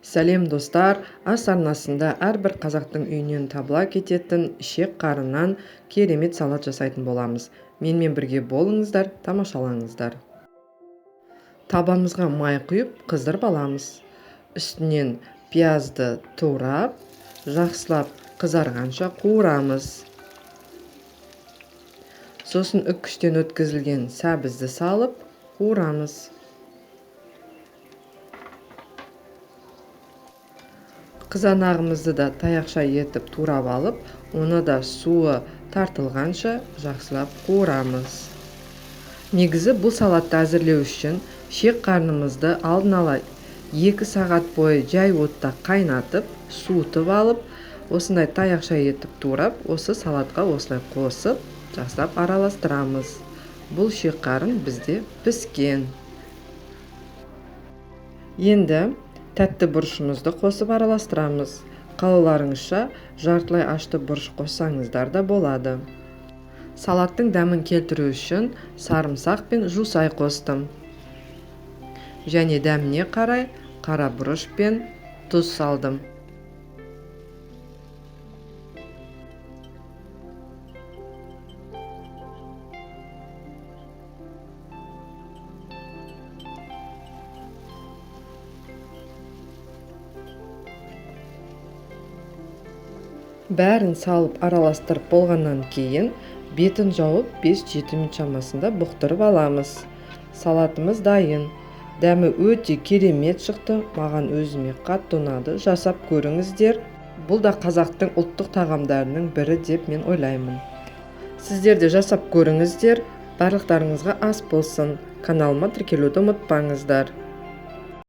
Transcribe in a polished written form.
Сәлем достар, ас арнасында әрбір қазақтың үйінен табыла кететін ішек қарыннан керемет салат жасайтын боламыз. Менімен бірге болыңыздар, тамашалаңыздар. Табамызға май құйып, қыздырып аламыз. Үстінен пиязды турап, жақсылап қызарғанша қуырамыз. Сосын үккіштен өткізілген сәбізді салып, қуырамыз. Қызанағымызды да таяқша етіп турап алып, оны да суы тартылғанша жақсылап қуырамыз. Негізі бұл салатты әзірлеу үшін шек қарнымызды алдын ала 2 сағат бойы жай отта қайнатып, суытып алып, осындай таяқша етіп турап, осы салатқа осылай қосып, жақсылап араластырамыз. Бұл шек қарын бізде піскен. Енді тәтті бұрышымызды қосып араластырамыз. Қалауларыңызша жартылай ашты бұрыш қоссаңыздар да болады. Салаттың дәмін келтіру үшін сарымсақ пен жусай қостым. Және дәміне қарай қара бұрыш пен тұз салдым. Бәрін салып араластырып болғаннан кейін бетін жауып 5-7 минут шамасында бұқтырып аламыз. Салатымыз дайын. Дәмі өте керемет шықты. Маған өзіме қатты ұнады. Жасап көріңіздер. Бұл да қазақтың ұлттық тағамдарының бірі деп мен ойлаймын. Сіздер де жасап көріңіздер. Барлықтарыңызға ас болсын. Каналыма тіркелуді ұмытпаңыздар.